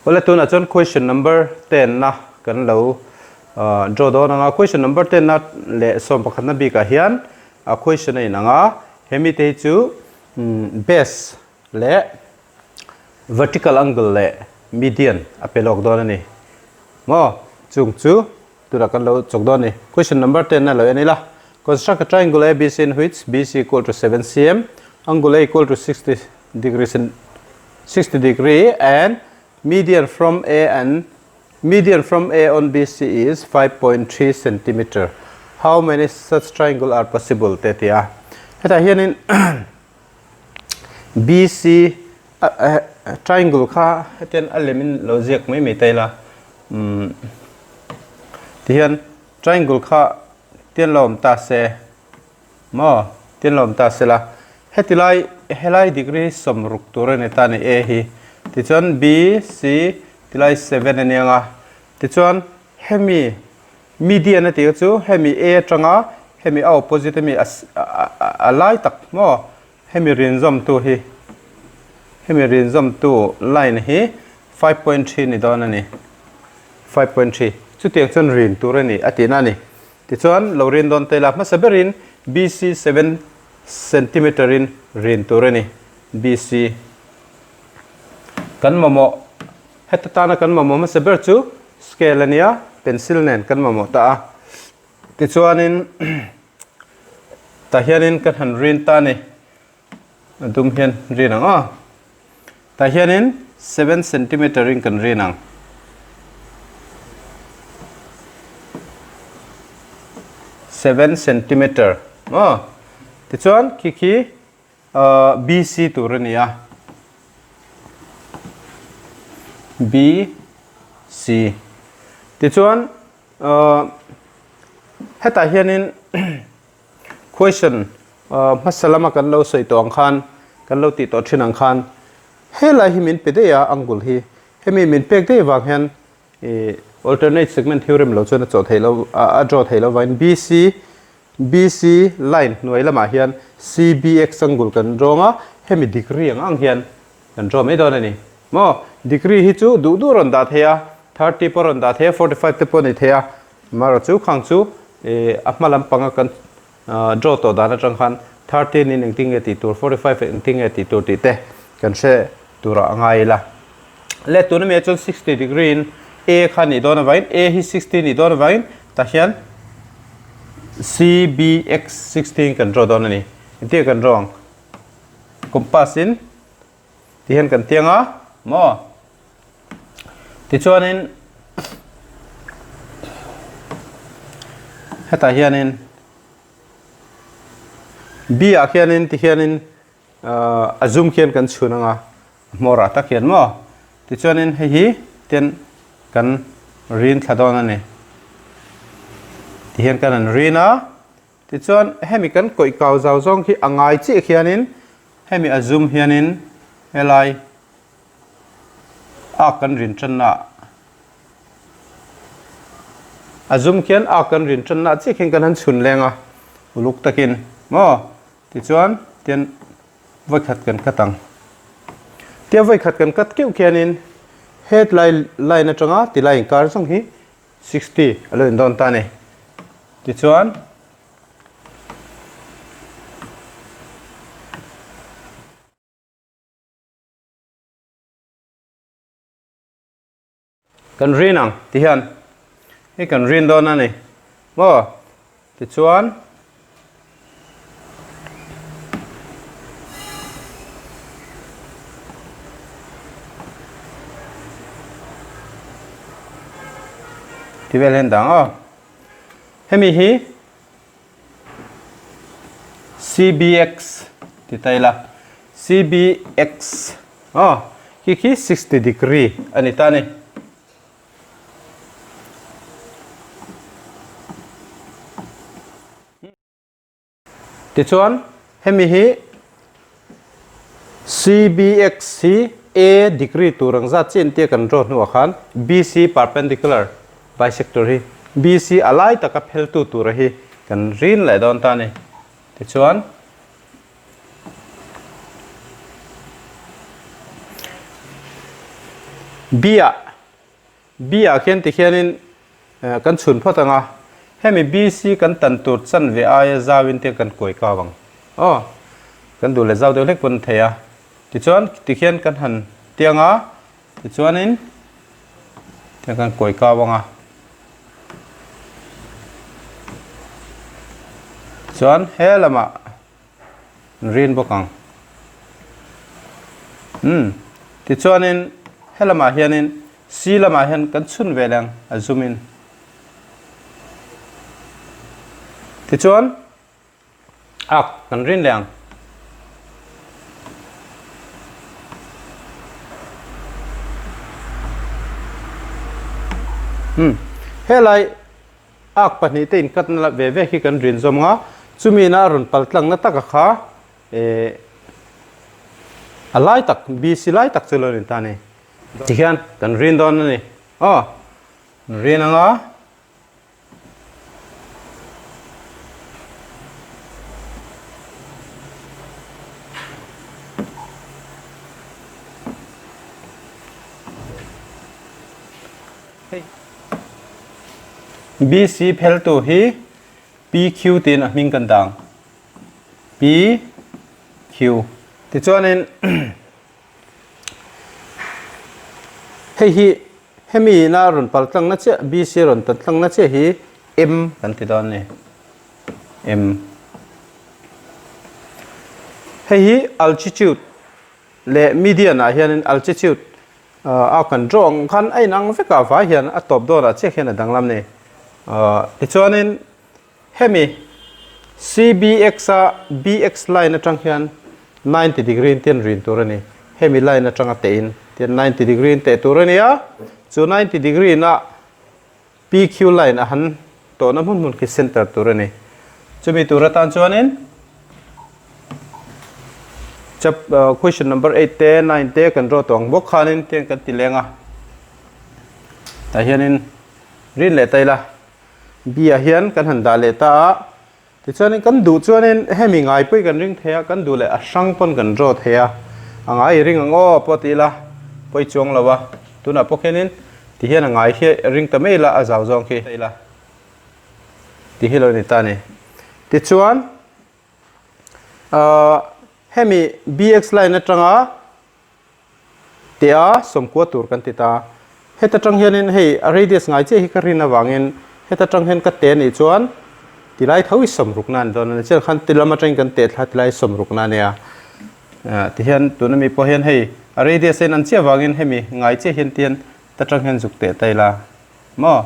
Awle tunah chuan question number ten na kan lo draw dawn ang a, question number ten na leh sawm pakhat na bikah hian a question a inang a, hemi te hi chu base leh vertical angle leh median a pe lawk dawn a ni maw chung chu tunah kan lo chawk dawn a ni. Question number ten na lo en ila, construct a triangle ABC in which BC equal to 7 cm, angle A equal to 60 degree 60 degree and median from A and median from A on BC is 5.3 centimeter. How many such triangle are possible te ti a. Hetah hianin BC triangle kha hetian a lemin lo ziak mai mai ta ila umm tihian triangle kha tian lo awm ta se Maw? Tin lawm ta sela, heti lai helai degree 60 tur a ni ta ni A hi. Tichuan B, C tilai 7 a ni ang a. Tichuan hemi median a tih chu hemi A atanga hemi a opposite ami a lai tak maw hemi rinzawmtu hi hemi rinzawmtu line hi 5.3 ni dawn a ni. 5.3 chutiang chuan rin tur a ni a tihna a ni. Tichuan, lo rin dawn te la hmasa berin BC 7 centimeter in rin tur a ni. BC kan mamawh, heta tana kan mamawh hmasa ber chu scale a nia, pencil nen kan mamawh ta a. Tichuanin tah hianin kan han rin ta a ni. A dum hian rin ang aw. Tah hianin 7 centimeter in kan rin ang. 7 centimeter maw. Tichuan khi khi BC tur a ni a. BC. Tichuan hetah hianin Question, Hmasa lama kan lo sawi tawh ang khan, kan lo tih tawh thin ang khan, helai hi min pe daih a, angle hi. Hemi min pek daih vang hian ih alternate segment theorem lo chuan a chawh theih lo, a draw theih lo vangin BC, BC line hnuai lamah hian CBX angle kan drawng a, hemi degree ang ang hian kan draw mai dawn a ni. Maw? Degree hi chu duh duh rawn dah thei a, 30 pawh rawn dah thei a, 45 te pawh a ni thei a, Amaherawh chu khang chu a hma lampanga kan draw tawh dan atang khan 13 in engtin nge tih tur, 45 in engtin nge tih tur tih te kan hre turah a ngai ila. Le tuna mi ah chuan 60 degree in A kha nih dawn avangin A hi 60 nih dawn avangin tah hian CBX 60 in kan draw dawn a ni. Engtin nge kan draw ang? Compass in ti hian kan tiang a maw? Tichuanin hetah hianin B ah khianin tihianin a zum khian kan chhun anga hmawr ah tak hian maw tichuanin hei hi ten kan rin thla dawn a ni tihian kan han rin a tichuan hemi kan kawih kau zau zawng khi a ngai chiah khianin hemi a zum hianin helai A kan rin tanna a zum khian a kan rin tanna chiah khian kan han chhun leng a uluk takin maw tichuan tian vawikhat kan cut ang tia vawikhat kan cut keuh khianin hetlai line atanga tilai inkar zawng hi 60 a lo indawn ta a ni tichuan Kan rin ang ti hian hei kan rin dawn a ni maw tichuan ti vel hian dang aw hemi hi CBX ti ta ila CBX aw khi khi 60 degree a ni ta a ni. Tichuan hemi hi CBX hi A degree tur ang zat chiah entir kan draw hnuah khan BC perpendicular bisector hi BC a lai taka pheltu tura hi kan rin leh dawn ta a ni. Tichuan B ah B ah khian tikhianin kan chhun phawt ang a, hemi BC kan tan tur chanve aia zauin te kan kuai kau ang. Aw, kan duh leh zau deuh hlek pawn a thei a. Tichuan tikhian kan han tiang a, tichuanin tiang kan kuai kau ang a. Chuan he lamah an rin bawk ang. Umm tichuanin helamah hianin C lamah hian kan chhun ve leng a zum in. Tichuan ak kan rin leh ang. Umm helai Arc pahnihte inkatna la ve ve khi kan rin zawm nga, chumi ina a rawn pal tlangna taka kha eh a lai tak BC lai tak chu lo ni ta a ni. Tihian kan rin dawn a ni. Aw, rin anga. Hei BC pheltu hi PQ tiin a hming kan dang. PQ. Tichuanin hei hi hemi ina rawn pal tlangna chiah BC rawn tan tlangna chiah hi M kan ti dawn a ni. M. Hei hi altitude leh median ah hianin altitude a kan draw ang khan a inang vek a vai hian a tawp dawnah chiah hian a danglam ni. Tichuanin hemi CBX a BX line atang hian 90 degree in tian rin tur a ni. Hemi line atanga teh in tian 90 degree in teh tur a ni a, chu 90 degree in a PQ line a han tawhna hmun hmun khi center tur a ni. Chumi tur atan chuanin chap question number 8 te 9 te kan draw tawh ang bawk khanin tiang kan ti leng a. Tah hianin rin leh ta ila B ah hian kan han dah leh ta a. Tichuanin kan duh chuanin hemi ngai pawh hi kan ring thei a, kan duh leh a hrang pawn kan draw thei a, a ngai i ring ang aw pawh ti ila pawi chuang lo a, tunah pawh khianin ti hian a ngai hi ring ta mai ila a zau zawng khi ila ti hi lo ni ta a ni. Tichuan ahh hemi BX line atanga Tia sawmkua tur kan ti ta. Heta tang hianin hei a radius ngai chiah hi ka rin avangin heta tang hian ka teh anih chuan tilai tho hi sawmrukna a ni dawn a ni. Chian khan ti lam atangin kan teh thla tilai sawmrukna a nia. Tihian tuna mi pawh hian hei a radius a in an chiah avangin hemi ngai chiah hian tihian ta tang hian zuk teh ta ila maw?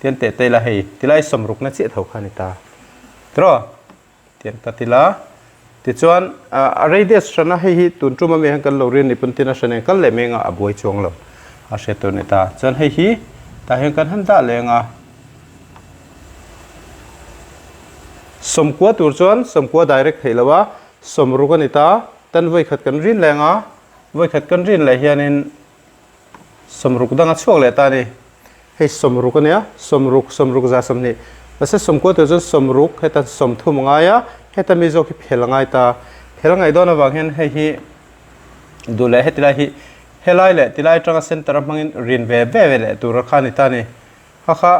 Tihian teh ta ila hei tilai sawmrukna chiah tho kha a ni ta. Tiraw? Tiang ka ti la. Tichuan a radius hrana hei hi tun tum ami hian kan lo rin ni pawn tin a hran eng kal leh mai anga a buai chuang lo a hriat tur a ni ta. Chuan hei hi tah hian kan han dah leh anga sawmkua tur chuan sawmkua direct theih lo a sawmruk a ni ta. Tan vawikhat kan rin leh anga vawikhat kan rin leh hianin Sawmruk dang a chhuak leh ta a ni. Hei sawmruk a nia, sawmruk, sawmruk za 20. Mahse sawmkua tur chuan sawmruk heta 30 a ngai a, heta mi zawk hi phel a ngai ta. Phel a ngaih dawn avang hian hei hi duh leh heti lai hi helai leh tilai atanga center a hmangin rin ve ve ve leh tur a kha a ni ta a ni. Kha kha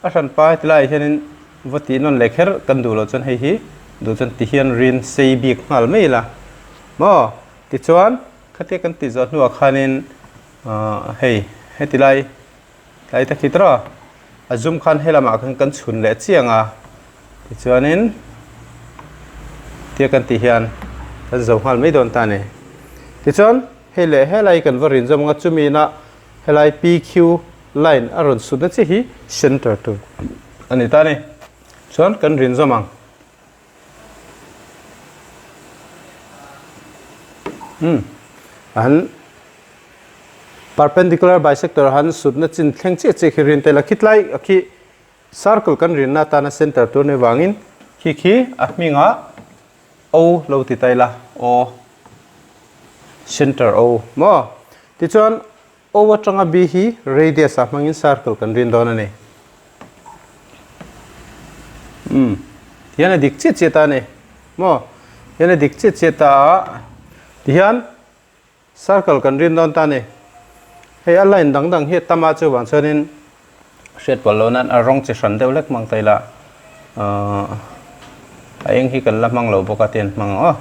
a hranpa heti laiah hianin va tih nawn leh kher kan duh loh chuan hei hi duh chuan ti hian rin sei bik nghal mai ila maw? Tichuan. Khatia kan tih zawh hnuah khanin hei heti lai tlai ta khi tawrh a, a zum khan he lamah khan kan chhun leh chiang a, tichuanin tia kan tih hian kan zo nghal mai dawn ta a ni. Tichuan hei leh helai kan va rin zawm anga chumi inah helai PQ line a rawn sutna chiah hi center tur a ni ta a ni. Chuan kan rin zawm ang. Umm an perpendicular bisector han sutna chin thleng chiah chiah khi rin tel a khitlai a khi circle kan rinna atana center tur ni vangin khi khi a hmingah O lo ti ta ila O center O maw tichuan O atanga B hi radius ah hmangin circle kan rin dawn a ni. Umm, tihian a dik chiah chiah ta a ni. Maw? Tihian a dik chiah chiah ta a, tihian circle kan rin dawn ta a ni. Hei a line dang dang hi a tam a chuvang chuanin hriat pawlh loh nan a rawng chi hran deuh hlek hmang ta ila ahh a eng hi kan la hmang lo bawk a tian hmang ang aw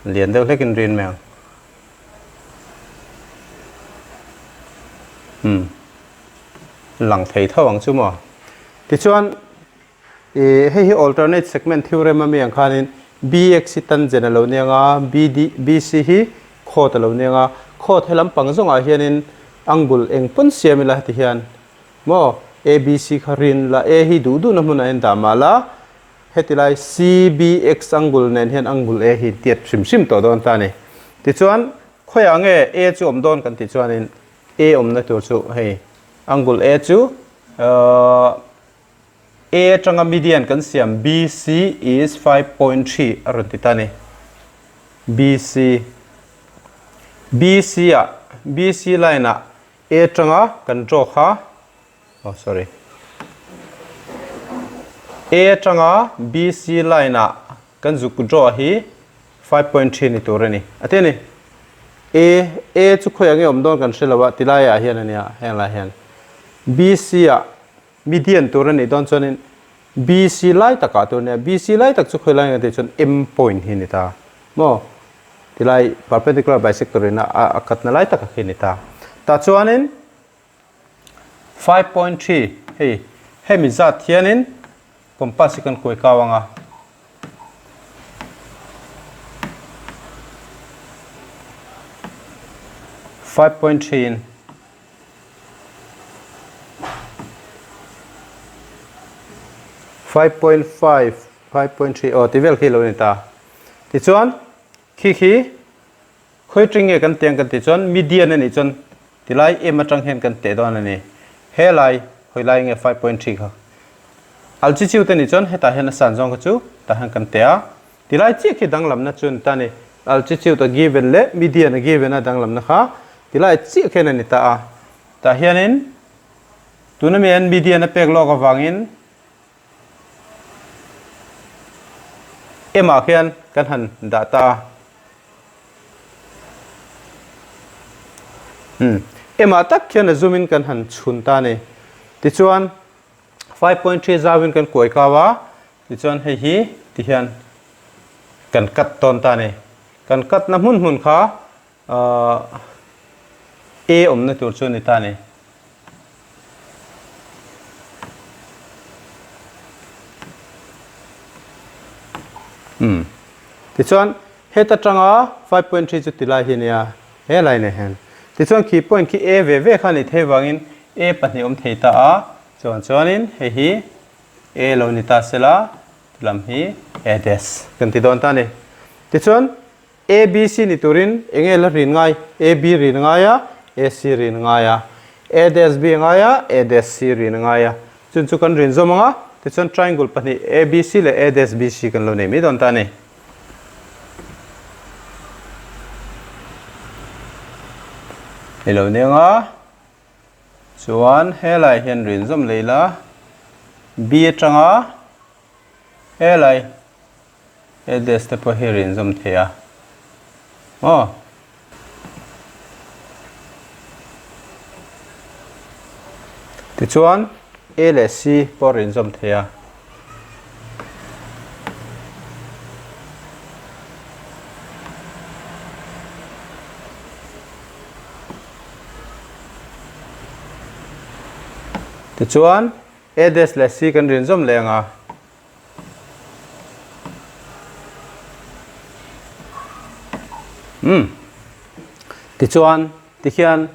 lian deuh hlekin rin mai ang umm lang thei tho ang chu maw tichuan Ih hei hi alternate segment theorem a mi ang khanin bx hi tangent a lo ni ang a, bd bc hi chord a lo ni ang a, chord he lampang zawngah hianin angle eng pawn siam ila heti hian maw abc kha rin la a hi duh duhna hmunah hian dah mah la heti lai cbx angle nen hian angle a hi tiat hrim hrim tawh dawn ta a ni. Tichuan khawiah nge a chu awm dawn kan tih chuanin a awmna tur chu hei angle a chu ahh A atanga median kan siam BC is 5.3 a rawn ti ta a ni. BC BC ah BC line ah A atanga kan draw kha oh sorry A atanga BC line ah kan zuk draw hi 5.3 ni tur a ni. A ti a ni. A A chu khawiah nge awm dawn kan hre lo a ti laiah hian a nia heng lai hian BC ah Median tur a nih dawn chuanin BC lai takah tur a nia, BC lai tak chu khawi lai nge tih chuan M point hi a ni ta maw? Tilai perpendicular bisector in a a katna lai taka khi a ni ta. Tah chuanin 5.3 hei hemi zat hianin compass hi kan kuai kau ang a. 5.3 in 5.5 5.3 aw ti vel khi lo ni ta tichuan khi khi khawi ṭing nge kan teng kan tih chuan median a nih chuan tilai em aṭang hian kan teh dawn a ni helai hawi lai nge 5.3 kha altitude a nih chuan hetah hian a san zawng kha chu tah hian kan teh a tilai chiah khi danglamna chu a ni ta a ni Altitude a given leh median a given a danglamna kha tilai chiah khian a ni ta a. Tah hianin tuna mi hian median a pek lawk avangin M ah khian kan han dah ta a. Umm M ah tak khian a zoom in kan han chhun ta a ni. Tichuan 5.3 zauin kan kuai kau a. Tichuan hei hi ti hian kan cut tawn ta a ni. Kan cut na hmun hmun kha ahh A awmna tur chu a ni ta a ni. Umm tichuan heta tanga 5.3 chu ti lai hi a nia he line ah hian. Tichuan khi point khi A ve ve kha a nih theih vangin A pahnih awm thei ta a, chuan chuanin hei hi A lo ni ta sela ti lam hi A dash kan ti dawn ta a ni. Tichuan A B C ni turin eng nge la rin ngai? A B rin a ngai a, A C rin a ngai a, A dash B a ngai a, A dash C rin a ngai a. Chun chu kan rin zawm ang a, tichuan triangle pahnih A B C leh A dash B C kan lo nei mai dawn ta a ni. I lo ni ang a. Chuan helai hian rin zawm leh ila B atanga helai he dash te pawh hi rin zawm thei a maw. Tichuan A leh C pawh rin zawm thei a. Tichuan A dash leh C kan rin zawm leh ang a. Umm. Tichuan tikhian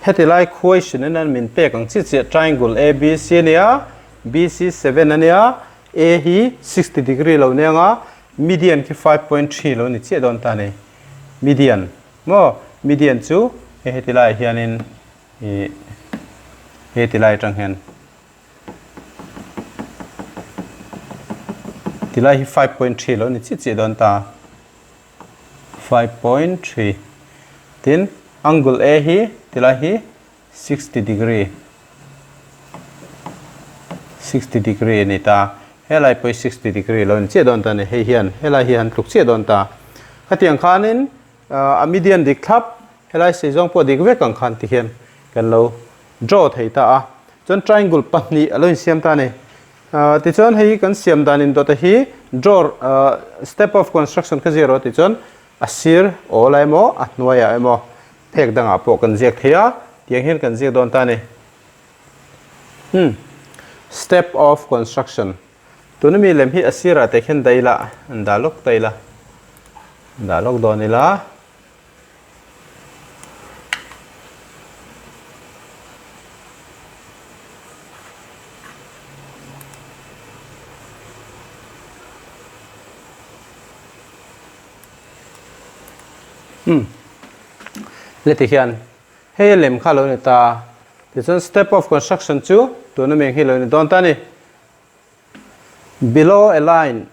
heti lai question in an min pek ang chiah chiah triangle ABC a nia, BC 7 a nia, A hi 60 degree lo nia ang a, median khi 5.3 lo ni chiah dawn ta a ni. Median. Maw median chu hei heti laiah hianin ih heti lai atang hian tilai hi 5.3 lo ni chiah chiah dawn ta 5.3 tin angle A hi tilai hi 60 degree 60 degree a ni ta helai pawh hi 60 degree lo ni chiah dawn ta a ni hei hian helai hi han tluk chiah dawn ta khatiang khanin a median dik thlap. Helai sei zawng pawh dik vek ang khan tihian kan lo draw thei ta a. Chuan triangle pahnih a lo insiam ta a ni. Tichuan hei kan siam dan indawta hi draw step of construction kha ziak rawh tichuan a sir awl ah emaw a hnuai ah emaw phek dangah pawh kan ziak thei a tiang hian kan ziak dawn ta a ni. Hmm. Step of construction. Tuna mi lem hi a sirah te khian dah ila an dah lawk ta ila an dah lawk dawn ila. Umm le ti hian hei a lem kha lo ni ta tichuan step of construction chu tuna mi ang hi lo ni dawn ta a ni below a line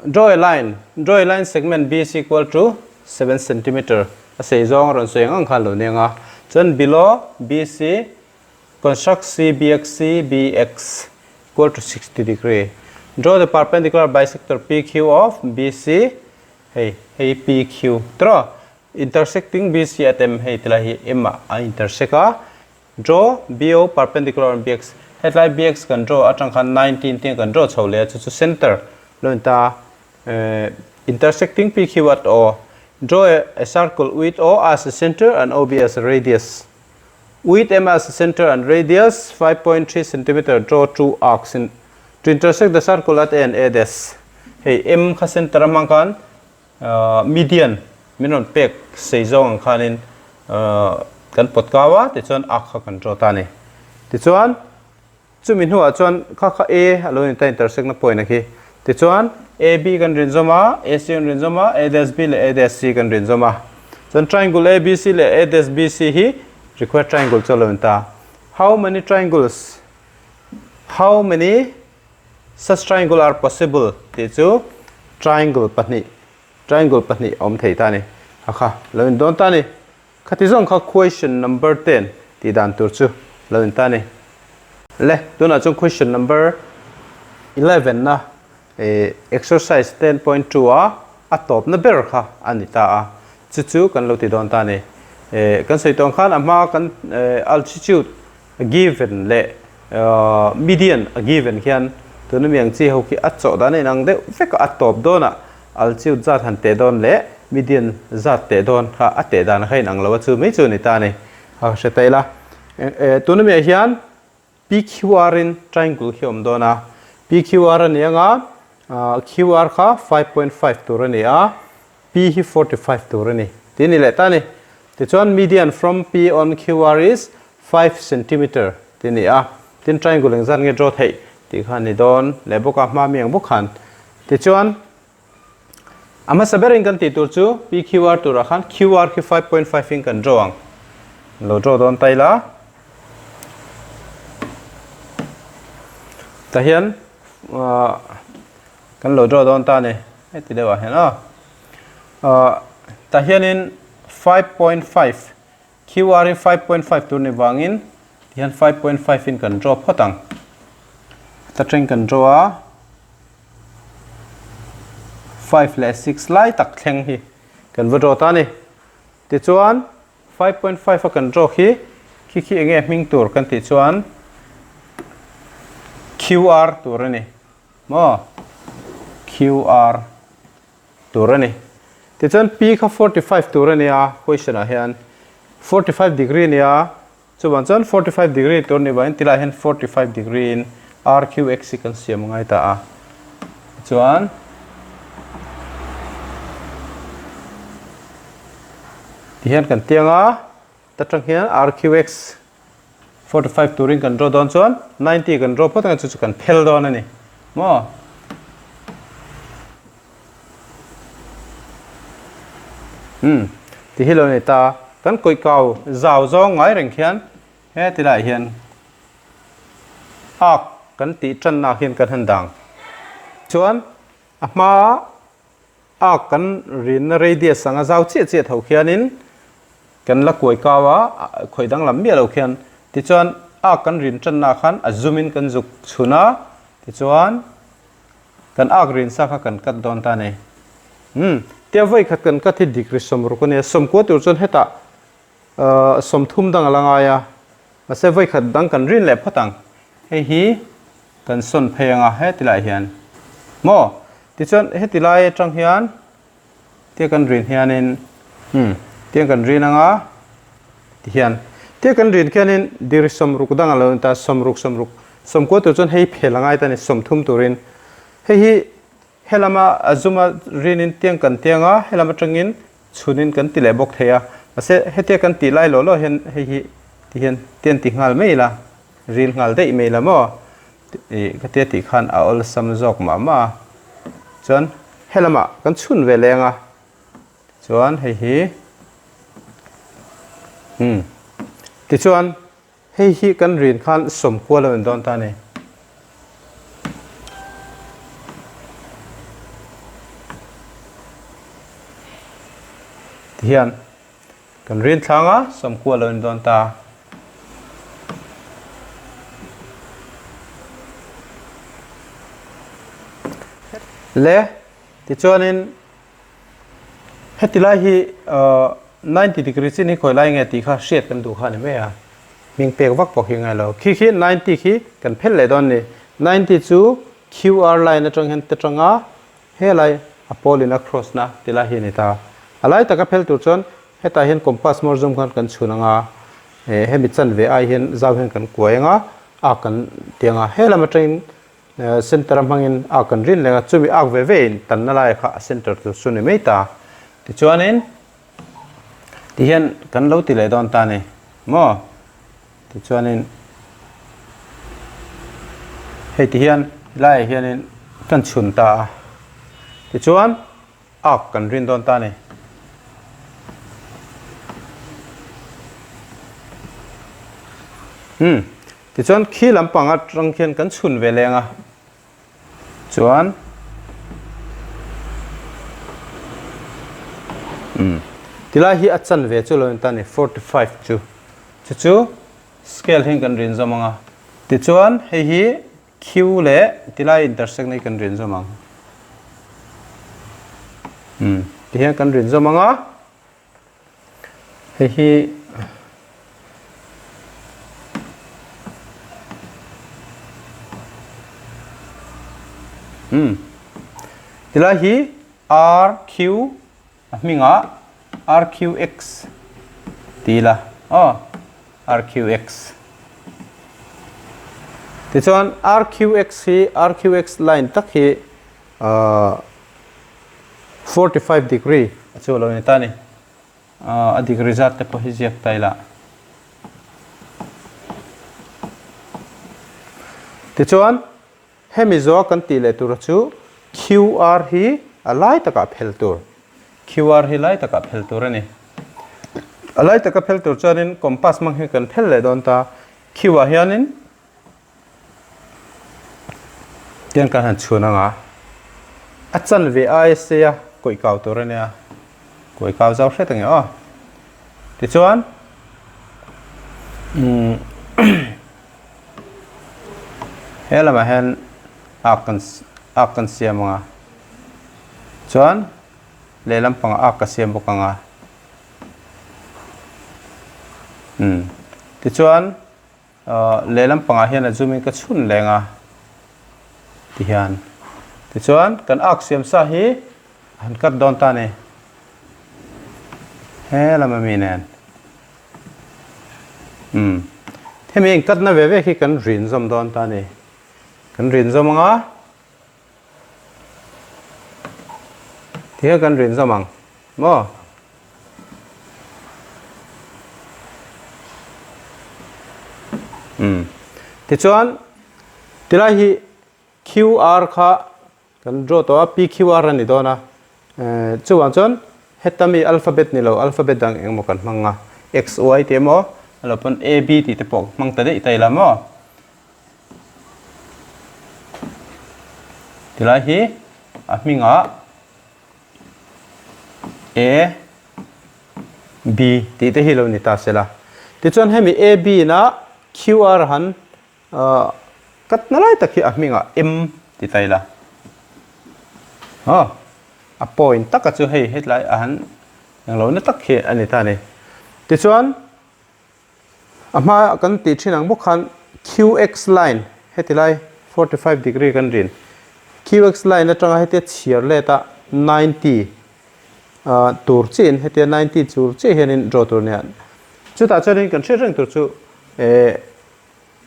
Draw a line, Draw a line segment B is equal to 7 centimeter a sei zawng a rawn sawi ang ang khan lo nia ang a. Chuan below BC construct CBX CBX equal to 60 degree. Draw the perpendicular bisector PQ of BC hei hei PQ tiraw intersecting BC at M hei tilai hi M ah a intersect a. Draw BO perpendicular on BX Hetlai BX kan draw atang khan 19 tiang kan draw chho leh a chu chu center lo in ta intersecting PQ at O Draw a circle with O as a center and OB as a radius With M as a center and radius 5.3 centimeter draw two arcs in to intersect the circle at A and A dash Hei M kha center a hmang khan Median min rawn pek sei zawng ang khanin kan pawt kau a, tichuan a kha kan draw ta a ni. Tichuan chumi hnuah chuan kha kha A a lo ni ta intersect na point a khi. Tichuan AB kan rin zawm a, AC kan rin zawm a, A dash B leh A dash C kan rin zawm a. Chuan triangle ABC leh A dash BC hi required triangle chu a lo ni ta. How many triangles? How many? Such triangle are possible tih chu triangle pahnih triangle pahnih a awm thei ta a ni. A kha lo in dawn ta a ni. Khati zawng kha question number ten tih dan tur chu lo in ta a ni. Le tunah chuan question number 11 na eh exercise 10.2 a a tawpna ber kha a ni ta a. Chu chu kan lo ti dawn ta a ni. Eh kan sawi tawng khan a hma kan eh altitude given leh median a given khian tuna mi ang chi ho khi a chawh dan a inang deuh vek a, a tawp dawnah altitude zat han teh dawn leh median zat teh dawn kha a teh dan kha inang lo a chu mai chu a ni ta a ni. A hre ta ila tuna miah hian PQR in triangle khi a awm dawn a, PQR a ni ang a, QR kha 5.5 tur a ni a, P hi 45 tur a ni tih a ni leh ta a ni. Tichuan median from P on QR is 5 centimeter tih a ni a, tin triangle engzat nge draw theih tih kha a ni dawn leh bawk a, hma mi ang bawk khan. Tichuan a hmasa berin kan tih tur chu PQR turah khan QR khi 5.5 in kan draw ang. Lo draw dawn ta ila. Tah hian kan lo draw dawn ta a ni. Heti deuhah hian aw. Tah hianin 5.5 QR hi 5.5 tur ni vangin tihian 5.5 in kan draw phawt ang. Ta teng kan draw a 5 leh 6 lai tak thleng hi kan va draw ta a ni. Tichuan 5.5 a kan draw khi khi khi enge hming tur kan tih chuan QR tur a ni. Maw? QR tur a ni. Tichuan P kha 45 tur a nia question ah hian 45 degree a nia chuvang chuan 45 degree tur ni vangin tilai hian 45 degree in RQX hi kan siam ngai ta a. Chuan tihian kan tiang a ta tang hian RQX 45 turin kan draw dawn chuan 90 kan draw phawt ang chu chu kan phel dawn a ni maw. Umm ti hi lo ni ta kan kawih kau zau zawng ngai reng khian he ti laiah hian arc kan tih tanna khian kan han dang chuan a hma Arc kan rinna radius anga zau chiah chiah tho khianin kan la kuai kau a, khawih danglam miah lo khian. Tichuan arc kan rin tanna khan a zoom in kan zuk chhun a, tichuan kan arc rin sa kha kan cut dawn ta a ni. Umm, tia vawi khat kan cut hi degree 60 a nia, sawmkua tur chuan hetah. 30 dang a la ngai a, mahse vawikhat dang kan rin leh phawt ang. Hei hi kan sawn phei ang a heti lai hian maw? Tichuan heti lai atang hian tia kan rin hianin umm tia kan rin ang a tihian tia kan rin khianin degree 60 dang a lo ni ta, 60 60 sawmkua tur chuan hei phel a ngai ta a ni 30 turin. Hei hi Helama a zuma rinin tiang kan tiang a, helam atangin chhunin kan ti leh bawk thei a. Mahse, hetia kan tih lai lawh lawh hian hei hi ti hian tian ti nghal mai ila, ril nghal daih mai ila maw? Ih khatia tih khan a awlsam zawk mah mah a. Chuan helamah kan chhun ve leng a, chuan hei hi umm tichuan Hei hi kan rin khan sawmkual a rawn dawn ta a ni. Tihian kan rin thlang a, sawmkual a rawn dawn ta. Le, tichuanin Heti lai hi 90 degree chin hi khawi lai nge tih kha hriat kan duh kha a ni mai a, hming pek vak pawh khi ngai lo. Khi khi 90 khi kan phelh leh dawn a ni. 90 chu QR line atang hian te tanga helai a pawl in a cross na ti lai hi a ni ta. A lai taka phel tur chuan hetah hian compass hmawr zawm khan kan chhun anga hemi chanve ai hian zau hian kan kuai anga a kan ti anga helam atangin Center a hmangin arc kan rin leng a, chumi arc ve ve in tanna lai kha a center tur chu ni mai ta. Tichuanin tihian kan lo ti leh dawn ta a ni maw? Tichuanin hei tihian helaiah hianin kan chhun ta a, tichuan arc kan rin dawn ta a ni. Umm. Tichuan khi lampang atang khian kan chhun ve leng a, chuan umm tilai hi a chan ve chu lo in ta ni 45 chu chu chu scale hian kan rin zawm ang a, tichuan hei hi Q leh tilai intersect na hi kan rin zawm ang umm tihian kan rin zawm ang a. Hei hi umm tilai hi RQ a hmingah RQX ti ila aw RQX tichuan RQX hi RQX line tak hi ahh 45 degree a chu lo ni ta ni. A degree zat te pawh hi ziak ta ila. Tichuan hemi zawh kan tih leh tura chu QR hi a lai takah phel tur. QR hi lai takah phel tur a ni. A lai taka phel tur chuanin compass hmang hi kan phel leh dawn ta. Q ah hianin Tiang kan han chhun anga a chanve aia seia kawih kau tur a nia, kawih kau zau hret ang e aw. Tichuan umm he lamah hian arc kan arc kan siam anga chuan lehlam pangah arc ka siam bawk anga umm tichuan. Lehlam pangah hian a zoom in ka chhun leng a tihian tichuan kan arc siam sa hi a han cut dawn ta a ni he lam ami nen umm hemi in cut na ve ve khi kan rin zawm dawn ta a ni kan rin zawm ang a tihian kan rin zawm ang maw. Umm. Tichuan, tilai hi QR kha kan draw tawh a, PQR a ni dawn a. Chuvang chuan heta mi alphabet ni lo, alphabet dang engemaw kan hmang a, X, Y tih emaw, a lo pawn A, B tih te pawh hmang ta daih ta ila maw? Tilai hi a hmingah A, B tih te hi lo ni ta sela. Tichuan hemi A, B ina QR han cut na lai tak hi a hmingah M ti ta ila. Aw, a point taka chu hei hetlai a han englo na tak hi a ni ta a ni. Tichuan. A hma kan tih thin ang bawk khan QX line heti lai 45 degree kan rin. QX line atanga hetia chhiar let a 90 tur chiin hetia 90 tur chiah hianin draw tur nia. Chutah chuanin kan hriat reng tur chu eh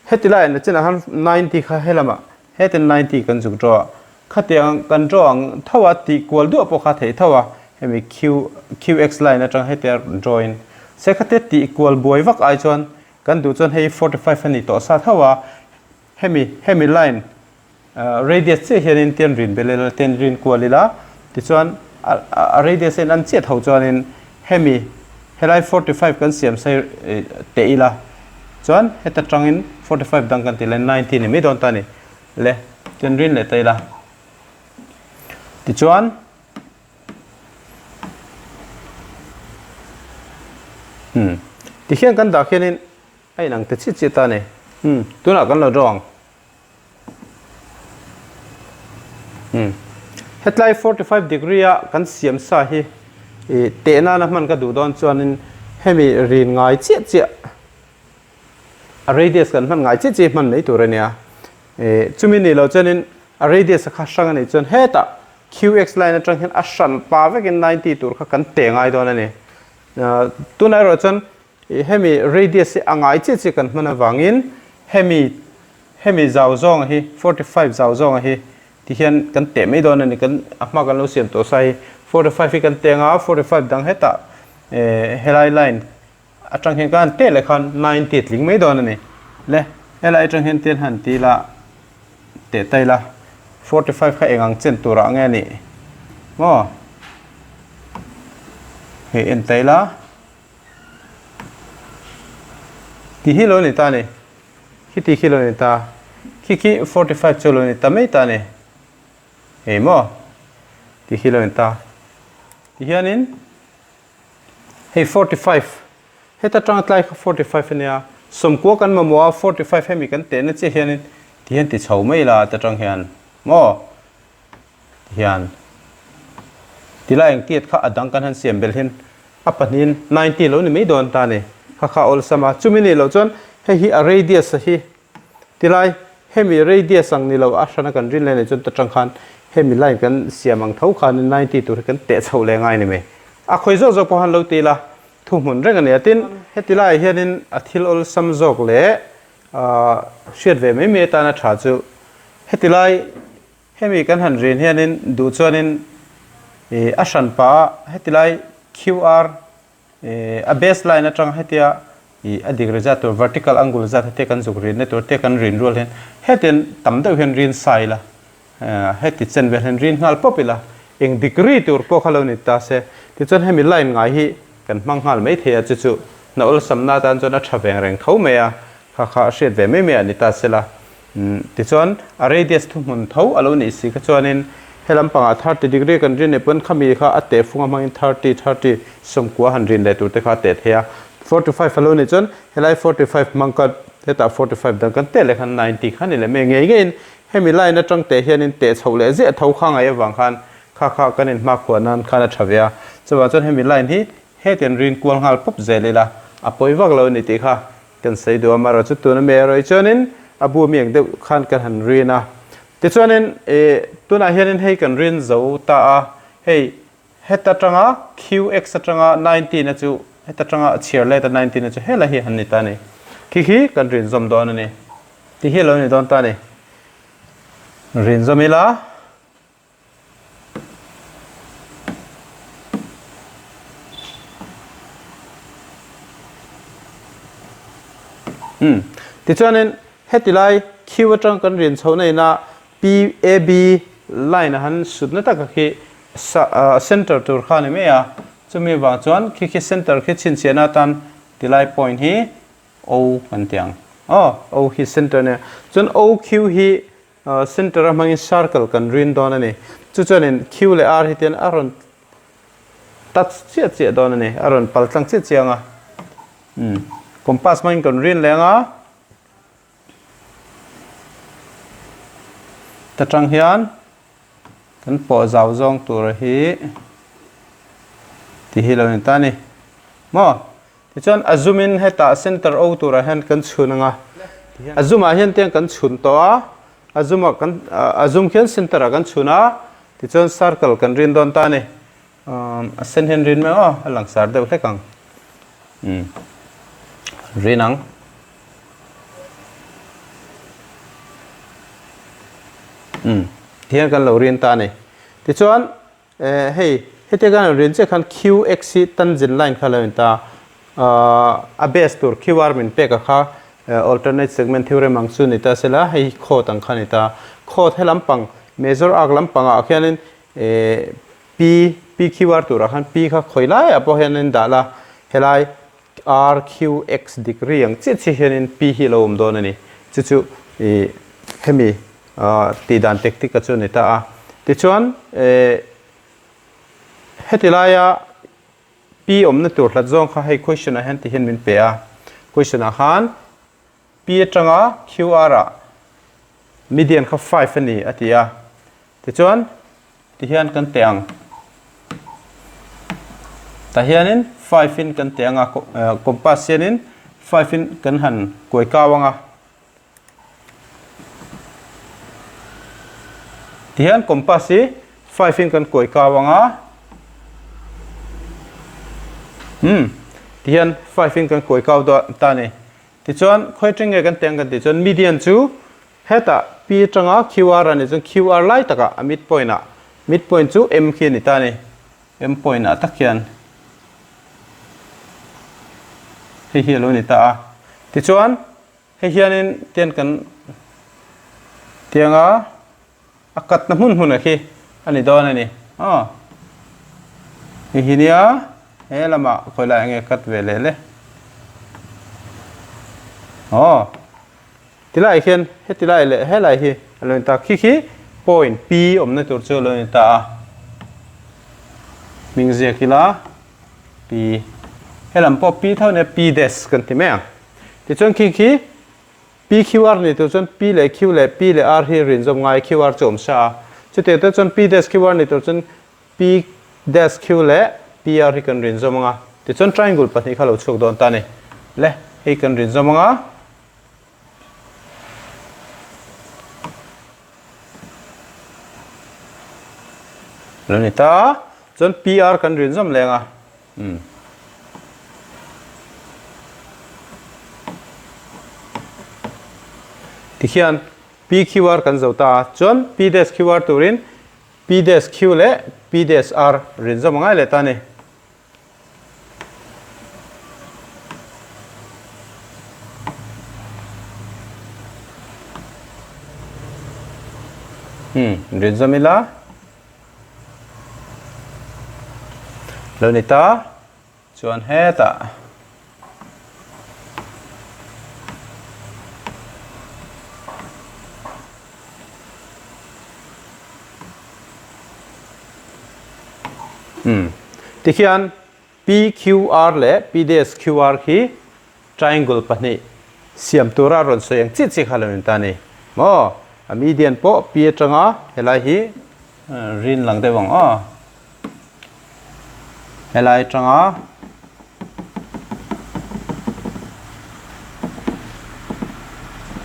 Heti laiah na chinah khan 90 kha helamah hetin 90 kan zuk draw a, khatiang kan draw ang tho a tih kual duah pawh kha theih tho a, hemi Q QX line atang hetia draw in se khatia tih kual buai vak ai chuan kan duh chuan hei 45 a ni tawh sa tho a, hemi hemi line Radius chiah hianin tian rin belh ila, tian rin kual ila, tichuan a radius a in an chiah tho chuanin hemi helai 45 kan siam sai teh ila chuan heta tangin 45 dang kan tih lai 90 ni mai dawn ta a ni. Le tian rin leh ta ila. Tichuan umm tikhian kan dah khianin a inang ta chiah chiah ta a ni. Umm tunah kan lo draw ang. Hetlai 45 degree a kan siam sa hi ih teh nana hman ka duh dawn chuanin hemi rin ngai chiah chiah a radius kan hman ngai chiah chiah hi hman mai tur a nia. Ih chumi nih loh chuanin a radius a kha hrang a nih chuan hetah qx line atang hian a hran pa vekin 90 tur kha kan teh ngai dawn a ni. Tunah erawh chuan Ih hemi radius hi a ngai chiah chiah kan hman avangin hemi hemi zau zawnga hi 45 zau zawnga hi ti hian kan teh mai dawn a ni kan a hma kan lo siam tawh sa hi 45 hi kan teh anga 45 dang hetah eh helai line atang hian kan han teh leh khan 90 a tling mai dawn a ni le helai atang hian tian han ti ila teh ta ila 45 kha eng ang chen turah nge a nih maw hei en ta ila. Ti hi lo ni ta ni. Khi ti khi lo ni ta. Khi khi 45 chu lo ni ta mai ta ni. Hei maw? Ti khi lo ni ta. Ti hianin hei 45 heta tang tlai kha 45 ania sawmkua kan mamawh a 45 hemi kan tehna chiah hianin ti hian ti chho mai la ta tang hian maw? Hian tilai ang tiat kha a dang kan han siam belh hin a pahnihin 90 lo ni mai dawn ta ni. Kha kha awlsam a, chumi nih loh chuan hei hi a radius a hi tilai hemi radius ang ni lo a hrana kan rin leh nei chuan ta tang khan hemi line kan siam ang tho khanin 90 tur hi kan teh chhoh leh ngai ni mai. A khawi zawk zawk pawh han lo ti ila thuhmun reng a ni a, tin heti laiah hianin a thil awlsam zawk leh hriat ve mai mai atana tha chu heti lai Hemi kan han rin hianin duh chuanin ih a hran pah a heti lai QR ih a base line atang hetia ih a degree zat tur vertical angle zat hetia kan zuk rinna tur te kan rin rual hian hetian tam deuh hian rin sai ila heti chen vel hian rin nghal pawp ila eng degree tur pawh kha lo ni ta se tichuan hemi line ngai hi kan hmang nghal mai thei a chu chu hna awlsamna atan chuan a tha veng reng tho mai a kha kha a hriat ve mai mai a ni ta sela. Tichuan, a radius thuhmun tho a lo nih si kha chuanin he lampangah 30 degree kan rin leh pawn khami kha a teh fung a hmangin 30, 30, 90 han rin leh tur te kha a teh thei a. 45 a lo nih chuan helai 45 hmang kha hetah 45 dang kan teh leh khan 90 kha a ni leh mai a. Ngei ngeiin hemi line atang teh hianin teh chhoh leh ziah tho kha ngaih avang khan kha kha kan inhmakhua nan khan a tha ve a. Chuvang chuan hemi line hi hetiang rin kual nghal pawp zel ila a pawi vak lo a ni tih kha Kan sawi duh a, amaherawh chu tuna mi erawh hi chuanin a bu mi ang deuh khan kan han rin a. Tichuanin ih tunah hianin hei kan rin zo ta a, hei heta tanga QX atanga 19 a chu heta tanga a chhiar let a 19 a chu helai hi han ni ta a ni. Khi khi kan rin zawm dawn a ni. Ti hi a lo ni dawn ta a ni. Rin zawm ila. Umm. Tichuanin heti lai Q atang kan rin chhohna ina PAB line a han sutna taka khi center tur kha a ni mai a. Chumi vang chuan khi khi center khi chhinchhiahna atan tilai point hi O kan ti ang. Aw, O hi center a nia. Chuan OQ hi Center a hmangin circle kan rin dawn a ni. Chu chuanin Q leh R hi tian a rawn touch chiah chiah dawn a ni. A rawn pal tlang chiah chiah ang a. Umm compass hmangin kan rin leh ang a. Ta tang hian kan pawh zau zawng tur hi ti hi lo ni ta a ni. Maw? Tichuan a zum in hetah center O turah hian kan chhun ang a, a zumah hian tiang kan chhun tawh a, a zumah kan a zum khian center ah kan chhun a, tichuan circle kan rin dawn ta a ni. A sen hian rin mai aw, a langsar deuh hlek ang. Umm rin ang. Umm tihian kan lo rin ta a ni. Tichuan Eh hei, hetiang kan rawn rin chiah khan QX hi tangent line kha lo in ta a, a base tur QR min pek a kha alternate segment theorem ang chu ni ta sela, hei hi chord ang kha ni ta. Chord he lampang major arc lampang ah khianin eh P, PQR turah khan P kha khawi laiah pawh hianin dah la, helai RQX degree ang chiah chiah hianin P hi a lo awm dawn a ni. Chu chu ih hemi tih dan tactic a chu a ni ta a. Tichuan eh heti laia P awmna tur hlat zawng kha hei question ah hian ti hian min pe a. Question ah khan P atanga QR ah median kha 5 a ni a ti a. Tichuan Tihian kan teh ang. Tah hianin 5 in kan teh ang a, compass hianin 5 in kan han kuai kau ang a. Tihian compass hi 5 in kan kuai kau ang a. Hmm, tihian 5 in kan kuai kau ta ni. Tichuan khawi atang nge kan teh ang kan tih chuan median chu Hetah P atanga QR a nih chuan QR lai takah a mid point ah mid point chu M khi a ni ta a ni. M point ah tak hian hei hi a lo ni ta a. Tichuan hei hianin tian kan tianga a katna hmun hmun a khi a ni dawn a ni. Aw hei hi nia he lamah khawi lai enge cut ve leh le. Aw. Tilai hian heti lai leh helai hi a lo ni ta. Khi khi point P awmna tur chu a lo ni ta a. Hming ziak ila P. Helam pawh P tho nia P dash kan ti mai ang. Tichuan khi khi PQR ni tur chuan P leh Q leh P leh R hi rinzawm ngai QR chu awm sa a. Chutiang te chuan P dash QR ni tur chuan P dash Q leh PR hi kan rinzawm ang a. Tichuan triangle pahnih kha lo chhuak dawn ta a ni. Le hei kan rinzawm ang a. Lo ni ta chuan PR kan rin zawm leng a umm tikhian PQR kan zo ta a chuan P dash QR turin P dash Q leh P dash R rin zawm a ngai leh ta a ni. Hmm, rin zawm ila. Lo ni ta. Chuan hetah. Umm. Tikhian PQR leh PDSQR khi triangle pahnih siam tura rawn sawi ang chiah chiah kha lo ni ta a ni. Maw? A median pawh P atanga helai hi rin lang deuh ang aw. Helai atanga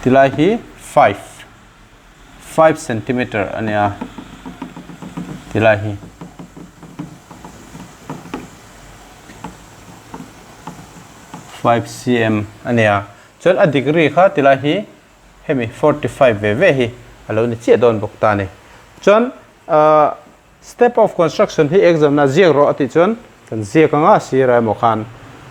tilai hi 5 5 centimeter a nia tilai hi 5 cm a nia chuan a degree kha tilai hi hemi 45 ve ve hi a lo ni chiah dawn bawk ta a ni chuan ahh Step of construction hi exam na ziak rawh a tih chuan kan ziak anga sir a emaw khan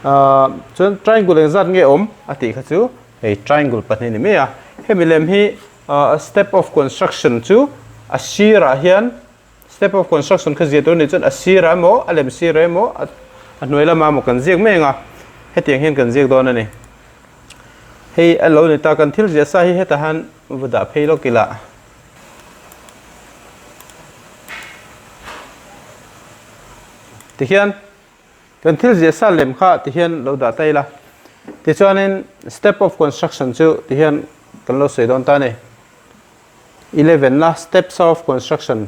ahh chuan triangle engzat nge awm a tih kha chu hei triangle pahnih ni mai a hemi lem hi ahh step of construction chu a sir ah hian step of construction kha ziah tur a nih chuan a sir ah emaw a lem sir ah emaw a hnuai lamah emaw kan ziak mai anga hetiang hian kan ziak dawn a ni hei a lo ni ta kan thil ziah sa hi hetah hian va dah phei lawk ila. Tihian kan thil ziah sa lem kha tihian lo dah ta ila. Tichuanin step of construction chu tihian kan lo sawi dawn ta a ni. 11 na steps of construction.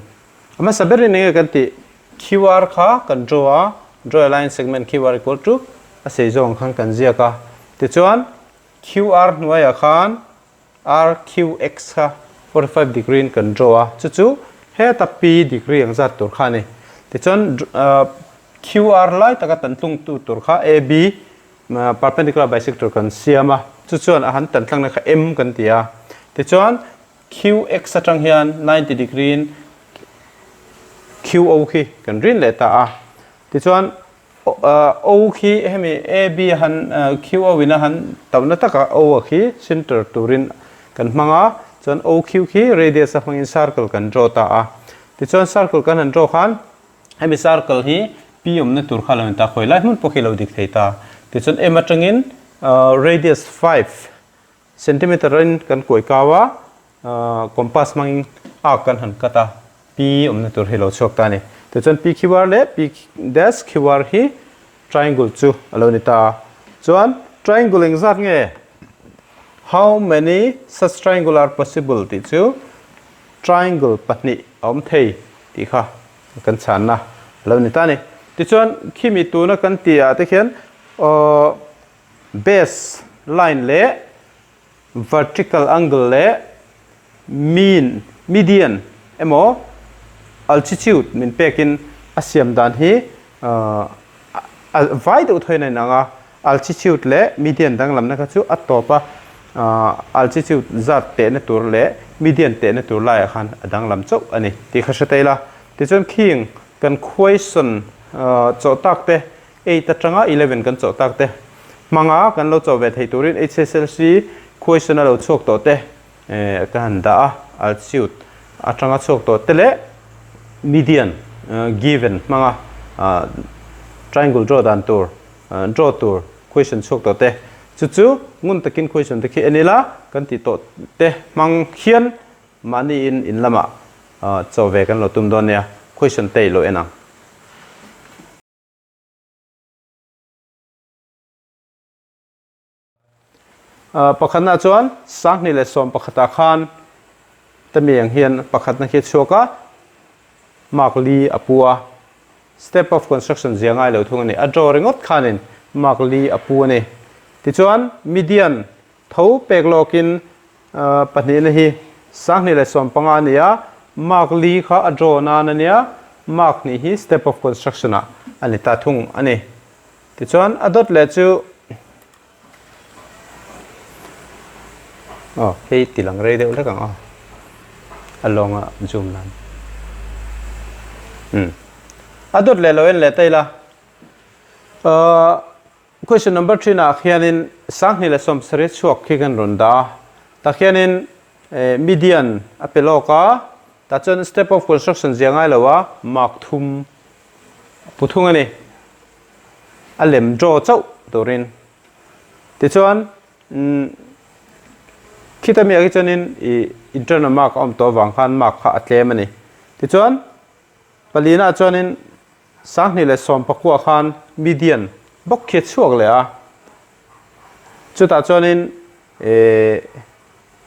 A hmasa berin enge kan tih QR kha kan draw a, draw a line segment QR equal to. a sei zawng khan kan ziak a. Tichuan QR hnuaiah khan RQX kha 45 degree in kan draw a, chu chu heta P degree ang zat tur kha a ni. Tichuan QR lai taka tan tlungtu tur kha AB perpendicular bisector kan siam a, chu chuan a han tan tlangna kha M kan ti a. Tichuan QX atang hian 90 degree in QO khi kan rin leh ta a. Tichuan O khi hemi AB a han QO in a han tauhna takah O a khi center turin kan hmang a, chuan OQ khi radius a hmangin circle kan draw ta a. Tichuan circle kan han draw khan hemi circle hi P awmna tur kha lo in ta khawi lai hmun pawh khi lo dik thei ta. Tichuan M atangin radius 5 Centimeter in kan kuai kau a, compass hmangin arc kan han cut a, P awmna tur hi lo chhuak ta a ni. Tichuan PQR leh P dash QR hi triangle chu a lo ni ta a. Chuan triangle engzat nge? How many such triangle are possible tih chu triangle pahnih a awm thei tih kha kan chhanna a lo ni ta a ni. Tichuan khimi tuna kan tih ah te khian aww Base line leh vertical angle leh mean, median emaw altitude min pekin a siam dan hi a vai deuh thawiin a inang a, altitude leh median danglamna kha chu a tawp a, altitude zat tehna tur leh median tehna tur laiah khan a danglam chauh a ni tih kha hre ta ila. Tichuan khing kan question chawh tak te Eight atanga 11 kan chawh tak te hmanga kan lo chawh ve thei turin HSLC question a lo chhuak tawh te ka han dah a, altitude atanga chhuak tawh te leh median given hmanga triangle draw dan tur draw tur question chhuak tawh te chu chu ngun takin question te khi en ila kan tih tawh te hmang hian mahni in in lamah chawh ve kan lo tum dawn nia question te i lo en ang. Pakhatna chuan Sanghnih leh sawm pakhatah khan tami ang hian pakhatna khi a chhuak a, mark li a pu a, step of construction zia ngai lo thung a ni. A draw ringawt khanin mark li a pu a ni. Tichuan median Tho pek lawkin pahnihna hi 25 a ni a, mark li kha a draw nan a nia, mark hnih hi step of construction ah a ni ta thung a ni. Tichuan a dawt leh chu aw hei ti lang rei deuh hlek ang aw a lawnga zoom nan umm a dawt leh lo en leh ta ila ahh. Question number thinah khianin 2070 chhuak khi kan rawn dah a, tah khianin median a pe lawk a, tah chuan step of construction zia ngai lo a, mark thum a pu thung a ni, a lem draw chauh turin. Tichuan khita mi ah khi chuanin ih internal mark a awm tawh avang khan mark kha a tlem a ni. Tichuan palina ah chuanin 2019 khan median bawk khi a chhuak leh a, chutah chuanin eh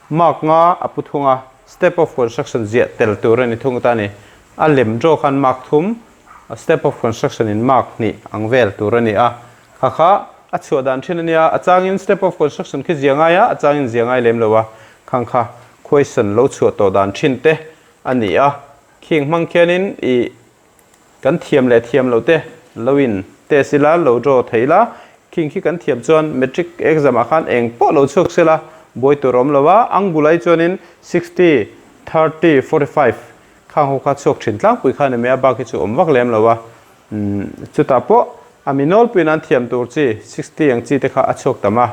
mark nga a pu thung a, step of construction ziah tel tur a ni thung ta a ni. A lem draw khan mark thum, step of construction in mark hnih ang vel tur a ni a, kha kha a chhuah dan thin a nia, a changin step of construction khi zia ngai a, a changin zia ngai lem lo a, khang kha question lo chhuah tawh dan thin te a ni a, khing hmang khianin ih Kan thiam leh thiam loh te lo in test ila, lo draw thei ila, khing khi kan thiam chuan matric exam ah khan eng pawh lo chhuak sela buai tur a awm lo a, ang bulai chuanin 60, 30, 45 khang ho kha chhuak thin tlangpui kha a ni mai a, bak hi chu awm vak lem lo a, chutah pawh a mi nawlpuiin an thiam tur chi 60 ang chi te kha a chhuak tam a,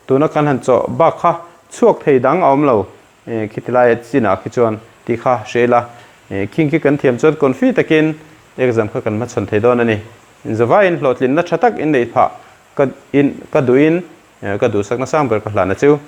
tuna kan han chawh bak kha chhuak thei dang a awm lo. Khiti laia chinah khi chuan tih kha hria ila, khing khi kan thiam chuan confi takin exam kha kan hmachhawn thei dawn a ni. Inzavaiin hlawhtlinna tha tak inneih phah ka in ka duhin ka duhsakna sang ber ka hlan a chu.